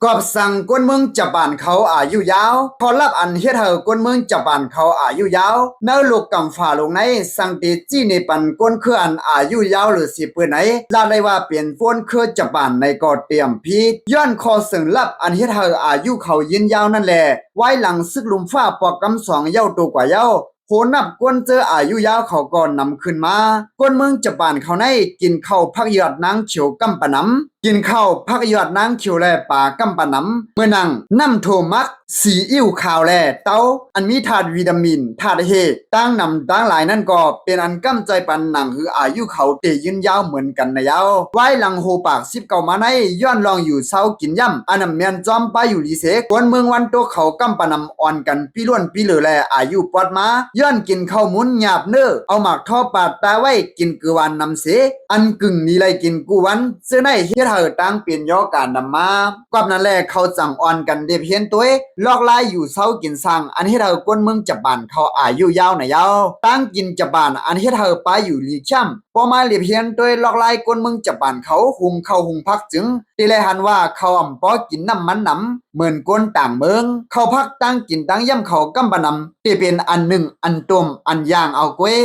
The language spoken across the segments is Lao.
ກອບສັງຄົນເມືອງຈະປານເຂົາອາຍຸຍາວ. ຂໍ້ລັບອັນເຮັດໃຫ້ຄົນເມືອງຈະປານເຂົາອາຍຸຍາວ ໃນໂລກກຳຟ້າໂລງໃນ ສັງເຕຈີ້ເນປັນຄົນເຄືອອັນອາຍຸຍາວເລີຍຊິເປີໃນ ລາດໄດ້ວ່າເປັນຄົນເຄືອຈະປານໃນກໍຕຽມຜິດ ຍ້ອນຂໍ້ເຊິ່ງລັບອັນເຮັດໃຫ້ອາຍຸເຂົາຍືນຍາວນັ້ນແຫຼະ. ວາຍຫຼັງຊຶກລຸ່ມຟ້າປອກກຳສອງເຍົາໂຕກວ່າເຍົາ ໂຫນັບຄົນເຈີອາຍຸຍາວເຂົາກໍນຳຂຶ້ນມາ. ຄົນເມືອງຈະປານເຂົາໃນ ກິນເຂົ້າຜັກຍອດນາງຂຽວກຳປະນຳ ກິນເຂົ້າຜັກຍອດນາງຂຽວ ແລະ ປາກຳປະນຳ ເໝືອນໜັງ ນ້ຳຖົມໝັກ ຊີອິ້ວຂາວ ແລະ ເຕົ້າ ອັນມີທາດວິຕາມິນ ທາດເຮ ຕ່າງນຳຕ່າງຫຼາຍນັ້ນກໍເປັນອັນກຳຈ່ອຍປັນໜັງ ຫືອອາຍຸເຂົາເຕຍືນຍາວເໝືອນກັນນະເຍົາ. ວາຍຫຼັງໂຫປາກສິບເກົ້າມາໃນ ຍ້ອນລອງຢູ່ເຊົາກິນຢ້ຳ ອັນນຳແມ່ນຈອມປາຢູ່ລີເສ ຄົນເມືອງວັນຕົກເຂົາກຳປະນຳອ່ອນກັນປີ້ລ້ວນປີ້ເຫຼືອ ແລະ ອາຍຸປອດມາ ຍ້ອນກິນເຂົ້າມູນຫຍາບເນີ ເອົາໝາກທໍປາດຕາໄວ້ ກິນກືຫວານນຳເສ ອັນກຶ່ງມີໄດ້ກິນກູ້ວັນ ເຊິ່ງໄດ້ເຮັດໃຫ້ຕ່າງເປັນຍໍການນຳມາ. ກອບນັ້ນແຫຼະ ເຂົາຈັ່ງອ່ອນກັນເລັບຮຽນໂຕຍ ລອກລາຍຢູ່ເຊົາກິນຊ່າງ ອັນເຮັດໃຫ້ຄົນເມືອງຈະປານເຂົາອາຍຸຍາວນະເຍົາ. ຕ່າງກິນຈະປານ ອັນເຮັດໃຫ້ປາຢູ່ລີແຄມ ພໍມາເລັບຮຽນໂຕຍລອກລາຍຄົນເມືອງຈະປານເຂົາ ຫຸງເຂົ້າຫຸງຜັກຈຶ່ງ ທີ່ໄດ້ຫັນວ່າເຂົາອຳພໍກິນນ້ຳມັນນຳ ເໝືອນຄົນຕ່າງເມືອງ. ເຂົ້າຜັກຕ່າງກິນຕ່າງຢ້ຳເຂົາກຳປະນຳ ທີ່ເປັນອັນໜຶ້ງ ອັນຕົ້ມ ອັນຍ່າງເອົາກ້ວຍ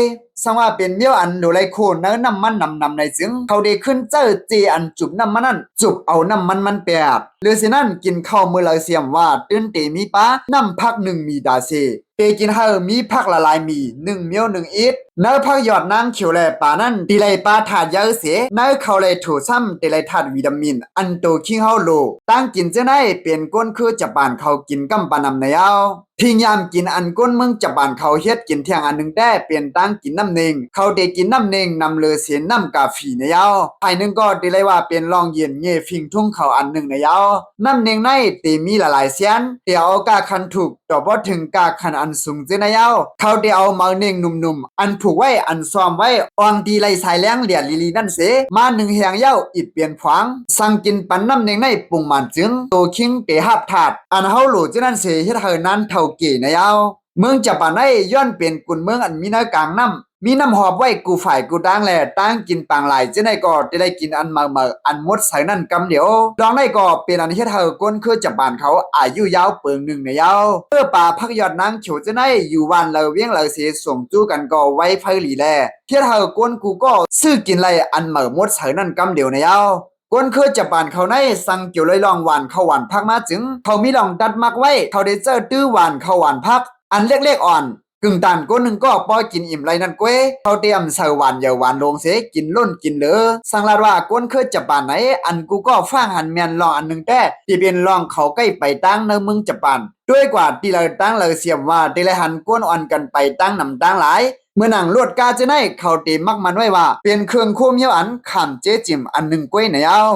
ສັງວ່າເປັນແນວອັນໂດໄລໂຄໃນນ້ຳມັນນຳນຳໃນຈຶ່ງ ເຂົາໄດ້ຂຶ້ນເຈີເຈອັນຈຸບນ້ຳມັນນັ້ນ ຈຸບເອົານ້ຳມັນມັນແປດ ຫຼືຊິນັ້ນ ກິນເຂົ້າມື້ລະສຽມວ່າ ຕື່ນເຕມີປາ ນ້ຳຜັກໜຶ່ງມີຕາເຊ ເປກິນໃຫ້ມີຜັກລະລາຍມີ ໜຶ່ງມ້ຽວໜຶ່ງອິດ ໃນຜັກຍອດນາງຂຽວ ແລະ ປານັ້ນ ທີ່ໄດ້ປາທາດໃຫຍ່ເສ ໃນເຂົ້າໄດ້ໂຖຊ້ຳ ທີ່ໄດ້ທາດວິຕາມິນ ອັນໂຕຄິງເຮົາໂລ ຕ່າງກິນເຈົ້າໃນ ເປັນຄົນຄືຈະປານເຂົາກິນກຳປະນຳໃນເອົາ ພິງຍາມກິນອັນຄົນເມືອງຈະປານເຂົາເຮັດກິນທ່ຽງອັນໜຶ່ງແຕ່ ເປັນຕ່າງກິນນ້ຳເນັ່ງ ເຂົາໄດ້ກິນນ້ຳເນັ່ງນຳເລີເສນນ້ຳກາຟີໃນເອົາ ຝ່າຍໜຶ່ງກໍໄດ້ໄດ້ວ່າເປັນລອງເຢັນເງີ່ຍຟິງທຸງເຂົາອັນໜຶ່ງໃນເອົາ ນ້ຳເນັ່ງໃນ ທີ່ມີຫຼາຍໆຊຽນ ທີ່ເອົາກ້າຄັນຖືກ ຕໍ່ບໍ່ເຖິງກ້າຄັນອັນສູງເຈີໃນເອົາ ເຂົາໄດ້ເອົາເໝີເນັ່ງໜຸ່ມໆ ອັນຜູກໄວ້ ອັນຊ້ອມໄວ້ ອ່ອງທີ່ໄຫຼສາຍແລງຫຼຽນລີໆນັ້ນເສ ມາໜຶ້ງແຮງເຍົາ ອິດປ່ຽນຂວາງ ສັ່ງກິນປັນນ້ຳເນັ່ງໃນປຸງມານຈຶ່ງ ໂຕຄິງເຕຮັບທາດ ອັນເຮົາໂຫຼເຈີນັ້ນເສ ເຮັດໃຫ້ນານເຖົ້າເກໃນເອົາ ເມືອງຈະປານໃນ ຍ້ອນເປັນກຸນເມືອງອັນມີໃນກາງນ້ຳ ມີນ້ຳຮອບໄວ້ກູ່ຝ່າຍກູ່ຕ່າງ ແລະ ຕ່າງກິນປາງຫຼາຍ ເຈົ້າໃນກໍຈະໄດ້ກິນອັນເໝີໆ ອັນໝົດໃສນັ້ນກຳດຽວ ດອງໃນກໍເປັນອັນເຮັດໃຫ້ຄົນຄືຈະປານເຂົາອາຍຸຍາວເປີງໜຶ່ງໃນເອົາ ເອີ ປາຜັກຍອດນາງຂຽວເຈົ້າໃນ ຢູ່ບ້ານລາວວຽງລາວເສ ສົງຈູກັນກໍໄວໄຟຫຼີແລ ເຮັດໃຫ້ຄົນກູ່ກໍຊື້ກິນໄດ້ອັນເໝີໝົດໃສນັ້ນກຳດຽວໃນເອົາ ຄົນຄືຈະປານເຂົາໃນ ສັງກຽວລອຍລອງຫວ່ານເຂົ້າຫວ່ານຜັກມາຈຶ່ງ ເຂົາມີລອງຕັດໝັກໄວ້ ເຂົາໄດ້ເຈີຕື້ຫວ່ານເຂົ້າຫວ່ານຜັກ ອັນເລັກໆອ່ອນ ກຶ່ງຕານ ຄົນໜຶ່ງກໍພໍກິນອີ່ມໄລນັ້ນກ້ວຍ ເຂົາຕຽມໃສ່ຫວ່ານໃຫຍ່ຫວ່ານຫຼວງເສ ກິນລົ້ນກິນເລີ ສັງລາດວ່າຄົນຄືຈະປານໃນ ອັນກູ່ກໍຟັງຫັນແມ່ນລອງອັນໜຶ່ງແຕ່ ທີ່ເປັນລອງເຂົາໃກ້ໄປຕາງໃນເມືອງຈະປານ ດ້ວຍກວ່າທີ່ລາວຕ່າງລາວສຽມວ່າ ທີ່ລາວຫັນຄົນອ່ອນກັນໄປຕາງນຳຕາງຫຼາຍ ເໝືອນໜັງລົດກາເຈົ້າໃນ ເຂົາເຕມັກໝັ້ນໄວ້ວ່າ ເປັນເຄື່ອງຄູ່ມ້ຽວອັນຂ້າມເຈຈິມອັນໜຶ່ງກ້ວຍໃນເອົາ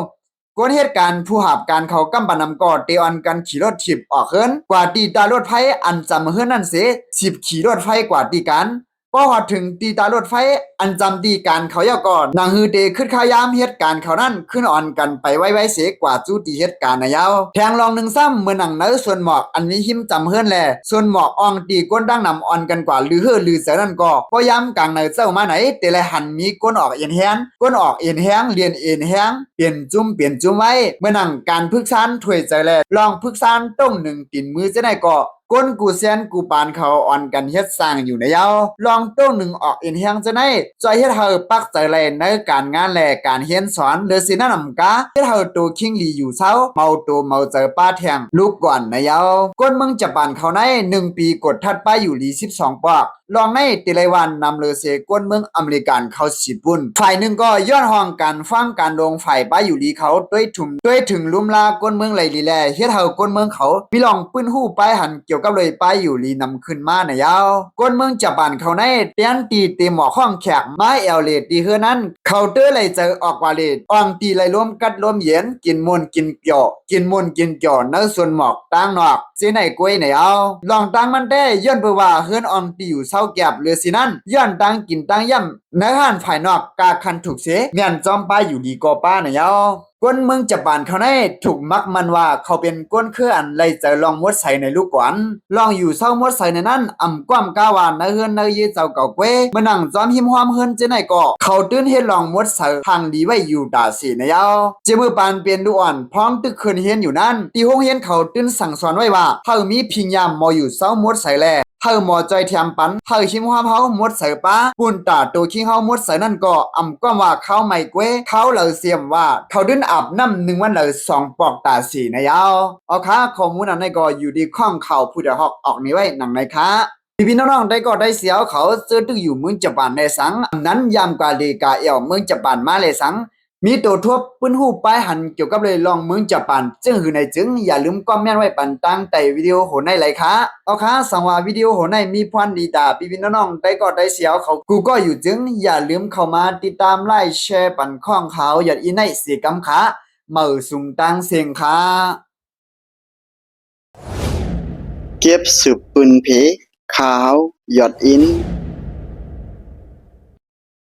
ຄົນເຮັດການຜູ້ຫາບການເຂົາກຳປະນຳກໍເຕອ່ອນກັນຂີ່ລົດຖີບອອກເຮືອນ ກວ່າທີ່ຕາລົດໄຟອັນຈຳເຮືອນນັ້ນເສ ສິບຂີ່ລົດໄຟກວ່າທີ່ການ ພໍຮອດເຖິງທີ່ຕາລົດໄຟອັນຈຳທີ່ການເຂົາເຈົ້າກໍ ໜັງຮືເຕຄຶດຄາຍາມເຮັດການເຂົານັ້ນ ຂຶ້ນອ່ອນກັນໄປໄວໆເສ ກວ່າຈຸທີ່ເຮັດການໃນເອົາ ແຖມລອງໜຶ່ງຊ້ຳ ເໝືອນໜັງໃນສວນໝອກອັນມີຮິມຈຳເຮືອນແລ ສວນໝອກອ່ອງທີ່ຄົນດັ່ງນຳອ່ອນກັນກວ່າລືເຮີລືເຈີນັ້ນກໍ ພໍຍາມກາງໃນເຊົ້າມາໃນ ເຕໄລຫັນມີຄົນອອກເອັນແຮງ ຄົນອອກເອັນແຮງ ລຽນເອັນແຮງ ເປັນຈຸ້ມເປັນຈຸ້ມໄວ້ ເໝືອນໜັງການພຶກຊານຖ້ວຍໃຈແລ ລອງພຶກຊານໂຕ້ງໜຶ່ງຕີນມືເຈົ້າໃນກໍ ຄົນກູ່ແສນກູ່ປານເຂົາອ່ອນກັນເຮັດສ້າງຢູ່ໃນເອົາ ລອງໂຕ້ງໜຶ່ງອອກເອັນແຮງເຈົ້າໃນ ຊ່ວຍເຮັດໃຫ້ປັກໃຈໄລໃນການງານແລການຮຽນສອນ ຫຼືຊິນັ້ນນຳກາ ເຮັດໃຫ້ໂຕຄິງຫຼີຢູ່ເຊົາ ເມົາໂຕເມົາໃຈປາແທ່ງ ລຸກກ່ອນໃນເອົາ ຄົນເມືອງຈະປານເຂົາໃນ ໜຶ່ງປີກົດທັດປາຢູ່ຫຼີສິບສອງປອກ ລອງໃນເຕໄລຫວັນນຳເລີເສ ຄົນເມືອງອາເມລິກັນເຂົາຊິປຸ້ນ ຝ່າຍໜຶ່ງກໍຍ້ອນຫ້ອງການຟາມການໂລງຝ່າຍປາຢູ່ຫຼີເຂົາ ໂດຍທຸມ ໂດຍເຖິງລຸມລາຄົນເມືອງໄລລີແລ ເຮັດໃຫ້ຄົນເມືອງເຂົາມີລອງປຶ້ນຮູ້ປາຍຫັນກ່ຽວກັບເລື່ອງປາຢູ່ຫຼີນຳຂຶ້ນມາໃນເອົາ ຄົນເມືອງຈະປານເຂົາໃນ ແທນທີ່ເຕໝໍ້ຂອງແຂກມາແອວເລດທີ່ເຮືອນນັ້ນ ເຂົາເຕີໄລໃຈອອກວ່າເລດ ອ່ອງຕີໄລລົມກັດລົມເຢັນ ກິນມ່ວນກິນກ່ຽວ ກິນມ່ວນກິນກ່ຽວໃນສວນໝອກຕາງນອກ ເສໃນກ້ວຍໃນເອົາ ລອງຕາງມັນແທ້ ຍ້ອນເພາະວ່າເຮືອນອ່ອງຕີຢູ່ເຊົາແກບ ຫຼືຊິນັ້ນ ຍ້ອນຕາງກິນຕາງຢ້ຳ ໃນຮ້ານພາຍນອກກາຄັນຖືກເສ ແມ່ນຈອມປາຢູ່ດີກໍປາໃນເອົາ ຄົນເມືອງຈະປານເຂົາໃນ ຖືກມັກໝັ້ນວ່າເຂົາເປັນຄົນຄືອັນໄລເຈີລອງໝົດໃສໃນລູກກວນ ລອງຢູ່ເຊົາໝົດໃສໃນນັ້ນ ອຳກວມກ້າວວ່າໃນເຮືອນໃນເຢເຈົ້າເກົ່າເກວ ມານັ່ງຈອມຮິມຮອມເຮືອນເຈ້ໃນກໍ ເຂົາຕື່ນເຮັດລອງໝົດໃສທາງດີໄວ້ຢູ່ຕາເສນະຍາວ. ເຈມື້ປານເປັນລູກອ່ອນ ພອງຕຶກຂຶ້ນຮຽນຢູ່ນັ້ນ ທີ່ໂຮງຮຽນເຂົາຕື່ນສັ່ງສອນໄວ້ວ່າ ໃຫ້ມີພິຍາມໝໍຢູ່ເຊົາໝົດໃສແລ ໃຫ້ໝໍຈ່ອຍຖຽມປັນ ໃຫ້ຮິມຮອມເຮົາໝົດໃສປາ ປຸ້ນຕາໂຕຄິງເຮົາໝົດໃສນັ້ນກໍ ອຳກວມວ່າຄາວໃໝ່ເກວ ຄາວເຫຼົ່າເສມວ່າ ເຂົາດື່ມອາບນ້ຳໜຶ່ງວັນລະສອງປອກຕາເສນະຍາວ. ເອົາຄະ ຂໍ້ມູນອັນໃດກໍຢູ່ທີ່ຂ້ອງຂ່າວຜູ້ດຽວຮອກອອກນີ້ໄວ້ໜັງໃນຄະ ພີ່ໆນ້ອງໆ ໄດ້ກໍໄດ້ເສຍເຂົາເຈີຕຶກຢູ່ເມືອງຈະປານແລສັງ ອຳນັ້ນຍາມກາເລກາແອວເມືອງຈະປານມາແລສັງ ມີໂຕທົບປຶ້ນຮູ້ປາຍຫັນກ່ຽວກັບເລື່ອງເມືອງຈະປານ ຈຶ່ງຄືໃນຈຶ່ງ ຢ່າລືມຄອມເມັນໄວ້ປັນຕາງໃຕ້ວິດີໂອໂຫໃນໄລຄະ. ເອົາຄະ ສັງວ່າວິດີໂອໂຫໃນມີພອນດີຕາພີ່ໆນ້ອງໆ ໄດ້ກໍໄດ້ເສຍເຂົາກູກໍຢູ່ຈຶ່ງ ຢ່າລືມເຂົ້າມາຕິດຕາມໄລແຊປັນຂ້ອງຂ່າວຢອດອິນໃນເສກຳຄະ ເໝີສູງຕາງເສັງຄະ. ເກັບສືບປືນເພ ຂ່າວຢອດອິນ